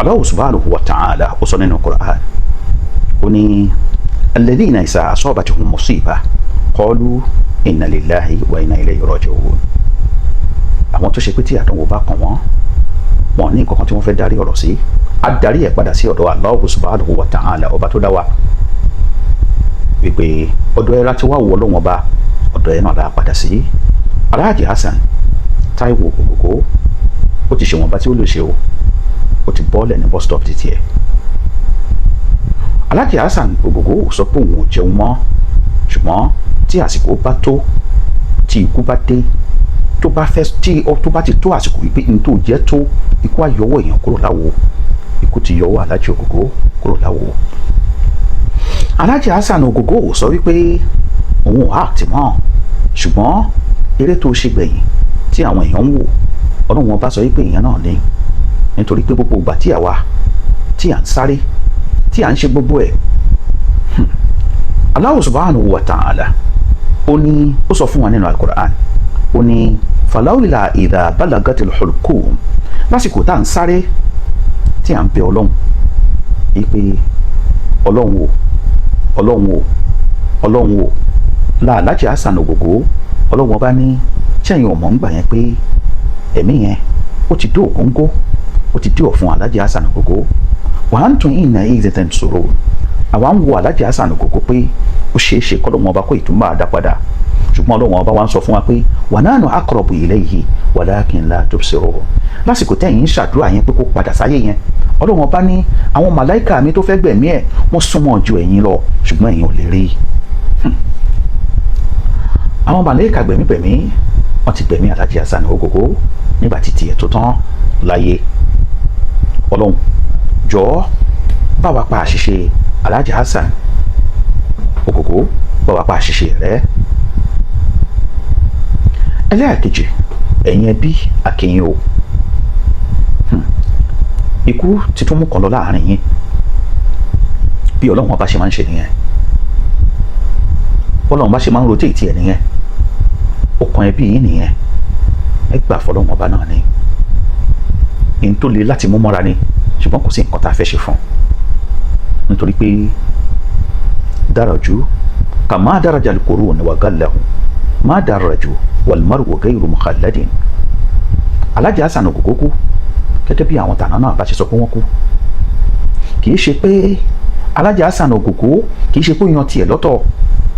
Allah subhanahu wa ta'ala ó sọ nínú Qur'an, ó ní alladhina idha asabatuhum musiba qalu inna lillahi wa inna ilayhi raji'un. Àwọn tó ṣe pé tí àdánwò bá kàn wọ́n, wọn ní nǹkan kan tí wọ́n fẹ́ darí ọ̀rọ̀ sí, á darí ẹ̀ padà sí ọ̀dọ̀ Allah subhanahu wa ta'ala, ọba tó dá wa, wípé ọ̀dọ̀ ẹ̀ láti wá wọ Ọlọ́run ọba, ọ̀dọ̀ ẹ̀ náà la padà sí. Alhaji Hasan Taiwo Ògògó, ó ti ṣe wọn bá tí ó lè ṣe o, ó ti bọ́ọ̀lẹ̀ ní bus stop títí ẹ̀. Alhaji Hasan Ògògó sọ pé òun ò jẹun mọ́, ṣùgbọ́n tí àsìkò bá tó, tí ikú bá dé, tó bá fẹ́ tí tó bá ti tó àsìkò wípé n tó jẹ́ tó, ikú á yọwọ́ èèyàn kúrò láwo. Ikú ti yọwọ́ Alhaji Ògògó kúrò láwo. Alhaji Hasan Ògògó sọ wípé òun ò act mọ́, ṣùgbọ́n eré tó ṣe gbẹ̀yìn tí àwọn èèyàn ń wò, Ọlọ́run wọn bá sọ wípé èèyàn náà ní, nítorí pé gbogbo ìgbà tí àwa tí à ń sáré, tí à ń ṣe gbogbo ẹ̀, Allah subhanahu wa ta'ala, ó ní, ó sọ fún wa nínú Al-Qur'an, ó ní falawla idha balagatil hulqum. Lásìkò tá à ń sáré, tí à ń bẹ Ọlọ́run wípé Ọlọ́run o, Ọlọ́run o, Ọlọ́run o, Alhaji Hasan Ògògó, Ọlọ́run ọba ní sẹ́yìn ọmọ ń gbà yẹn pé ẹ̀mí yẹn ó ti dé ògóńgó, ó ti dé ọ̀fun Alhaji Hasan Ògògó. Wa antum hina idhin tanzurun. Àwa ń wo Alhaji Hasan Ògògó pé ó ṣeé ṣe kọ́lọ́run ọba kó ìtumọ̀ àdá padà, ṣùgbọ́n Ọlọ́run ọba wa ń sọ fún wa pé wa nahnu aqrabu ilayhi walakin la tubsirun. Lásìkò tẹ́yìn ń ṣàdúrà yẹn pé kó padà sáyé yẹn, Ọlọ́run ọba ní àwọn màláìka mi tó fẹ́ gbẹ̀mí ẹ̀, wọ́n súnmọ́ ju ẹ̀yin lọ, ṣùgbọ́n ẹ̀yin ò lè rí i. Àwọn màláìka gbẹ̀mígbẹ̀mí, wọ́n ti gbẹ̀mí Alhaji Hasan Ògògó nígbà tí tiẹ̀ tó tán láyé. Ọlọ́run, jọ̀ọ́, bá wa pa àṣìṣe Alhaji Hasan Ògògó, bá wa pa àṣìṣe rẹ̀. Ẹlẹ́ẹ̀kejì, ẹ̀yin ẹbí, akínyìn o. Ikú ti tún mú kan lọ láàrin yín. Bí Ọlọ́run ọba ṣe máa ń ṣe nìyẹn, Ọlọ́run bá ṣe máa ń rotate ẹ̀ nìyẹn. Ó kan ẹbí yín nìyẹn. Ẹ gbà fọlọ́run ọba náà ni. N tó le láti mú mọ́ra ni, ṣùgbọ́n kò sí nǹkan tá a fẹ́ ṣe fún un, nítorí pé daraju kama daraja al-qurun wa gallahu ma daraju wal mar'u ghayru mukhalladin. Alhaji Hasan Ògògó kú gẹ́gẹ́ bí àwọn tàná náà bá ṣe sọ pé wọ́n kú. Kì í ṣe pé Alhaji Hasan Ògògó, kì í ṣe pé ó yan tiẹ̀ lọ́tọ̀.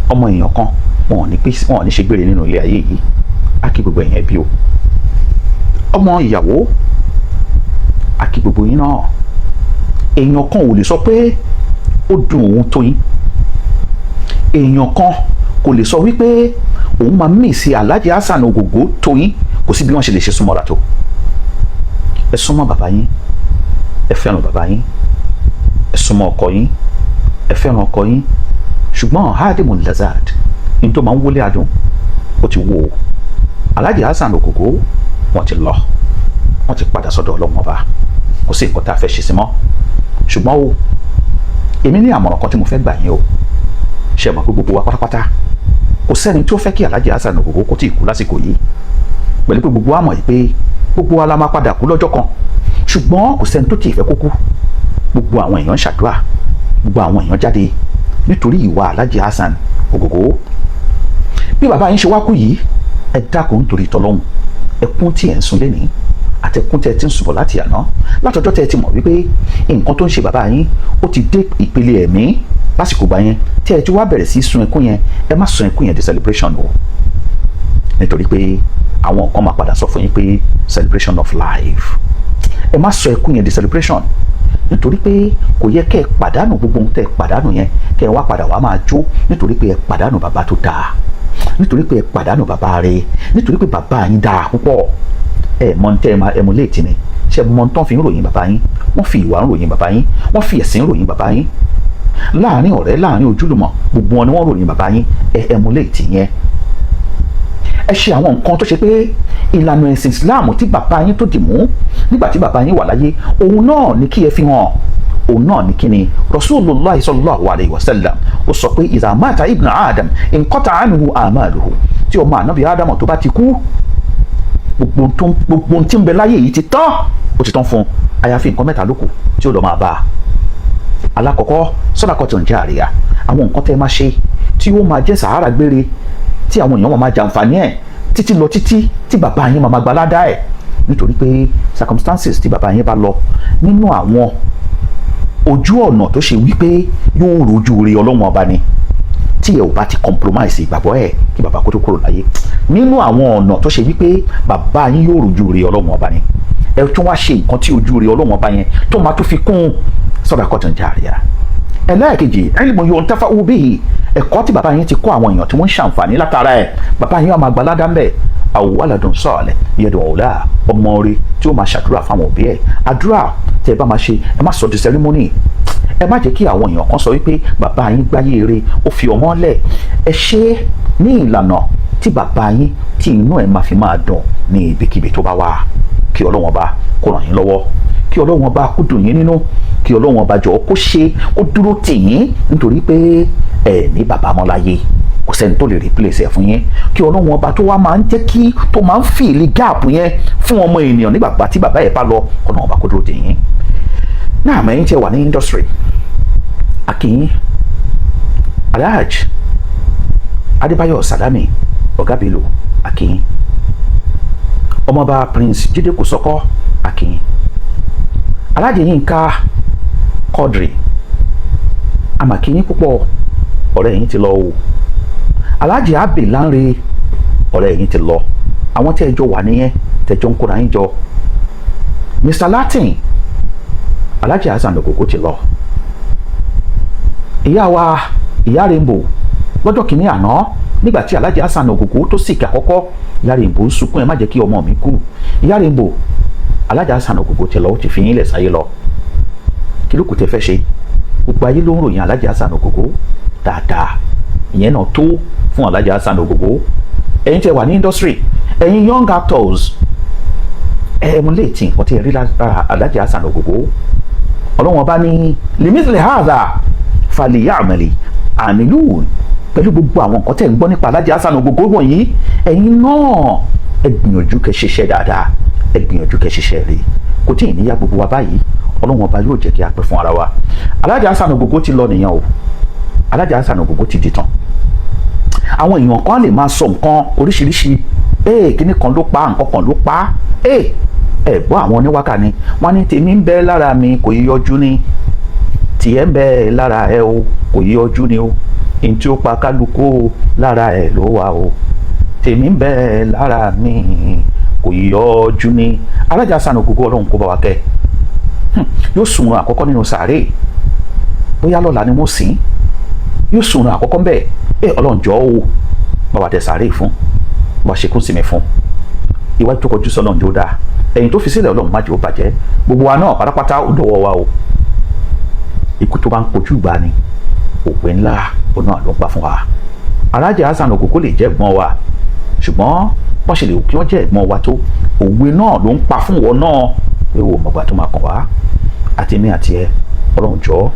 Ọmọ èèyàn kan, wọn ò ní pé wọn ò ní ṣe gbére nínú ilé ayé yìí. Á kí gbogbo ẹ̀yìn ẹbí o, ọmọ ìyàwó, á kí gbogbo yín náà. Èèyàn kan ò lè sọ pé ó dùn òun tó yín. Èèyàn kan kò lè sọ wípé òun máa mí sí Alhaji Hasan Ògògó tó yín. Kò sí bí wọ́n ṣe lè ṣe súnmọ́ra tó. Ẹ súnmọ́ bàbá yín, ẹ fẹ́ràn bàbá yín. Ẹ súnmọ́ ọkọ yín, ẹ fẹ́ràn ọkọ yín. Ṣùgbọ́n hadimu lazad ní tó máa ń wọlé adùn, ó ti wó o. Alhaji Hasan Ògògó, wọ́n ti lọ, wọ́n ti padà sọ́dọ̀ Ọlọ́run ọba. Kò sí nǹkan tá a fẹ́ ṣe sí mọ́. Ṣùgbọ́n o, èmi ní àmọ̀ràn kan tí mo fẹ́ gbà yín o. Ṣe mọ̀ pé gbogbo wa pátápátá, kò sẹ́ni tí ó fẹ́ kí Alhaji Hasan Ògògó kó tí ì kú lásìkò yìí, pẹ̀lú pé gbogbo wa mọ̀ yìí pé gbogbo wa la máa padà kú lọ́jọ́ kan, ṣùgbọ́n kò sẹ́ni tó tí ì fẹ́ kó kú. Gbogbo àwọn èèyàn ń ṣàdúrà, gbogbo àwọn èèyàn jáde nítorí ìwà Alhaji Hasan Ògògó. Bí bàbá yín ṣe wá kú yìí, ẹ dákun, nítorí tọlọ́hun, ẹkún tí ẹ̀ ń sun lénìí àtẹkún tẹ́ ẹ ti ń sùn bọ̀ láti àná, látọjọ́ tẹ́ ẹ ti mọ̀ wípé nǹkan tó ń ṣe bàbá yín ó ti dé ìpele ẹ̀mí, lásìkò gbà yẹn tí ẹ ti wá bẹ̀rẹ̀ sí sun ẹkún yẹn, ẹ má sun ẹkún yẹn di celebration o, nítorí pé àwọn kan máa padà sọ fún yín pé celebration of life. Ẹ má sọ ẹkún yẹn di celebration, nítorí pé kò yẹ kẹ́ ẹ pàdánù gbogbo ohun tẹ́ ẹ pàdánù yẹn, kẹ́ ẹ wá padà wá máa jó nítorí pé ẹ pàdánù bàbá tó dáa, nítorí pé ẹ pàdánù bàbá rẹ, nítorí pé bàbá yín dáa púpọ̀. Ẹ mọ ní tẹ́ ẹ máa emulate ni. Ṣe mọ tán fi ń ròyìn bàbá yín? Wọ́n fi ìwà ń ròyìn bàbá yín, wọ́n fi ẹ̀sìn ń ròyìn bàbá yín. Láàrin ọ̀rẹ́, láàrin ojúlùmọ̀, gbogbo wọn ni wọ́n ròyìn bàbá yín. Ẹ emulate yẹn. Ẹ ṣe àwọn nǹkan tó ṣe pé ìlànà ẹ̀sìn Islam tí bàbá yín tó dì mú nígbà tí bàbá yín wà láyé, òun náà ní kí ẹ fi hàn. Òun náà ní kí ni Rasulullah sallallahu alayhi wa sallam ó sọ pé idha mata ibnu Adam inqata anhu amaluhu. Tí ọmọ ànábì Ádámọ̀ tó bá ti kú, gbogbo ohun tí ń bẹ láyé yìí ti tán, ó ti tán fún un. Àyàfi nǹkan mẹ́ta ló kù tí ó lọ máa bá a. Alákọ̀ọ́kọ́, صدقة جارية, àwọn nǹkan tẹ́ ẹ máa ṣe tí ó máa jẹ́ sàárà gbére, tí àwọn èèyàn máa jàǹfààní ẹ̀ títí lọ títí, tí bàbá yín máa gba ládá ẹ̀, nítorí pé circumstances tí bàbá yín bá lọ nínú àwọn ojú ọ̀nà tó ṣe wípé yóò rojú rí Ọlọ́run Ọba ni, tí ẹ ò bá ti compromise ìgbàgbọ́ ẹ̀ kí bàbá kó tó kúrò láyé, nínú àwọn ọ̀nà tó ṣe wípé bàbá yín yóò rojú rí Ọlọ́run Ọba ni, ẹ tún wá ṣe nǹkan tí ojú rí Ọlọ́run Ọba yẹn tó máa tún fi kún, صدقة جارية. Ẹlẹ́ẹ̀kejì, علم ينتفع به, ẹ̀kọ́ tí bàbá yín ti kọ́ àwọn èèyàn tí wọ́n ń ṣàǹfààní látara ẹ̀, bàbá yín wà máa gba ládá ńbẹ̀. أو ولد صالح يدعو له, ọmọ rẹ̀ tí ó máa ṣàdúrà fáwọn òbí ẹ̀. Àdúrà tẹ́ ẹ bá máa ṣe, ẹ má sọ di ceremony. Ẹ má jẹ́ kí àwọn èèyàn kan sọ wípé bàbá yín gbáyé eré, ó fi ọmọ lẹ̀. Ẹ ṣe é ní ìlànà tí bàbá yín tí inú ẹ̀ máa fi máa dùn ní ibikíbi tó bá wà. Kí Ọlọ́wọ́n Ọba kó ràn yín lọ́wọ́, kí Ọlọ́wọ́n Ọba kó dùn yín nínú, kí Ọlọ́wọ́n Ọba jọ̀ọ́ kó ṣe kó dúró tì yín, nítorí pé ẹ ní bàbá mọ́ láyé, kò sẹ́ni tó lè replace ẹ̀ fún yín. Kí Ọlọ́wọ́n Ọba tó wá máa ń jẹ́ kí tó máa ń fill gap yẹn fún ọmọ ènìyàn nígbà tí bàbá ẹ̀ bá lọ, kọ́nà ọba kó dúró tì yín náà. Mẹ́yìn tí ẹ wà ní industry, a kí yín. Alhaj Adébáyọ̀ Salami, Ọ̀gá Bello, a kí yín. Ọmọọba Prince Jídé Kòsọ́kọ́, a kí yín. Alhaji Yínká Quadri, a mà kí yín púpọ̀, ọ̀rẹ́ yín ti lọ o. Alhaji Abbey Lanre, ọ̀rẹ́ yín ti lọ. Àwọn tí ẹ jọ wà nìyẹn, tẹjọ ń kóra yín jọ. Mr Latin, Alhaji Hasan Ogogo ti lọ. Ìyá wa, Ìyá Rainbow, lọ́jọ́ kìíní àná, nígbà tí Alhaji Hasan Ogogo tó sì kí àkọ́kọ́, Ìyá Rainbow ń sunkún, "Ẹ má jẹ́ kí ọmọ mi kú." Ìyá Rainbow, Alhaji Hasan Ogogo ti lọ, ó ti fi yín lẹ̀ sáyé lọ. Kí ló kù tẹ́ fẹ́ ṣe? Gbogbo ayé ló ń ròyìn Alhaji Hasan Ogogo dáadáa. Ìyẹn náà tó fún Alhaji Hasan Ogogo. Ẹ̀yin tẹ́ wà ní industry, ẹ̀yin young actors, ẹ mú léètì nǹkan tí ẹ rí lára Alhaji Hasan Ogogo. Ọlọ́wọ́n bá ní لمثل هذا فليعمل العاملون. Pẹ̀lú gbogbo àwọn nǹkan tẹ̀ ń gbọ́ nípa Alhaji Hasan Ogogo wọ̀nyí, ẹ̀yin náà ẹ gbìyànjú kẹ́ ṣiṣẹ́ dáadáa, ẹ gbìyànjú kẹ́ ṣiṣẹ́ rí. Kò tí ì níyà gbogbo wa báyìí. Ọlọ́wọ́n Ọba yóò jẹ́ kí a pẹ́ fún ara wa. Alhaji Hasan Ogogo ti lọ nìyẹn o. Alhaji Hasan Ogogo ti di tán. Àwọn èèyàn kan lè máa sọ nǹkan oríṣiríṣi, ee, kíní kan ló pa, nǹkan kan ló pa. Ee, ẹ gbọ́ àwọn oníwákà ni wọ́n ní, "Tèmi ń bẹ lára mi, kò yí yọjú ni, tìyẹ́ ń bẹ lára ẹ o, kò yí yọjú ni o. Ntí tí ó pa kálukú o, lára ẹ ló wà o. Tèmi ń bẹ lára mi, kò yí yọjú ni." Alhaji Hasan Ogogo, Ọlọ́run kó bá wa kẹ́. Yóò sùn àkọ́kọ́ nínú sàárè, bóyá lọ́la ni wọ́n sìn. Yóò sùn àkọ́kọ́ ń bẹ̀. Ẹ Ọlọ́run jọ̀ọ́ o, bá wa tẹ sàárè fún, bá wa ṣe kún sí mi fún. Iwájú tó kọjú sọ́lọ́run jó dáa, ẹ̀yìn tó fi sílẹ̀, Ọlọ́run má jẹ́ ó bàjẹ́. Gbogbo wa náà pátápátá, ó dọwọ́ wa o. Ikú tó bá ń kojú ìgbà ni, òpè ńlá òun náà ló ń pa fún wa. Alhaji Hasan Ogogo lè jẹ́ ẹ̀gbọ́n wa, ṣùgbọ́n wọ́n ṣe lè kí wọ́n jẹ́ ẹ̀gbọ́n wa tó, òwe náà ló ń pa fún wọn náà pé wo mọ̀gbà tó máa kàn wá àti èmi àti ẹ. Ọlọ́run jọ̀ọ́,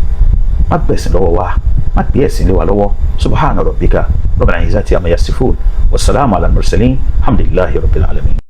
má gbẹ̀sìn lọ́wọ́ wa, má gbé ẹ̀sìn lé wa lọ́wọ́. سبحان ربك رب العزة عما يصفون والسلام على المرسلين، الحمد لله رب العالمين.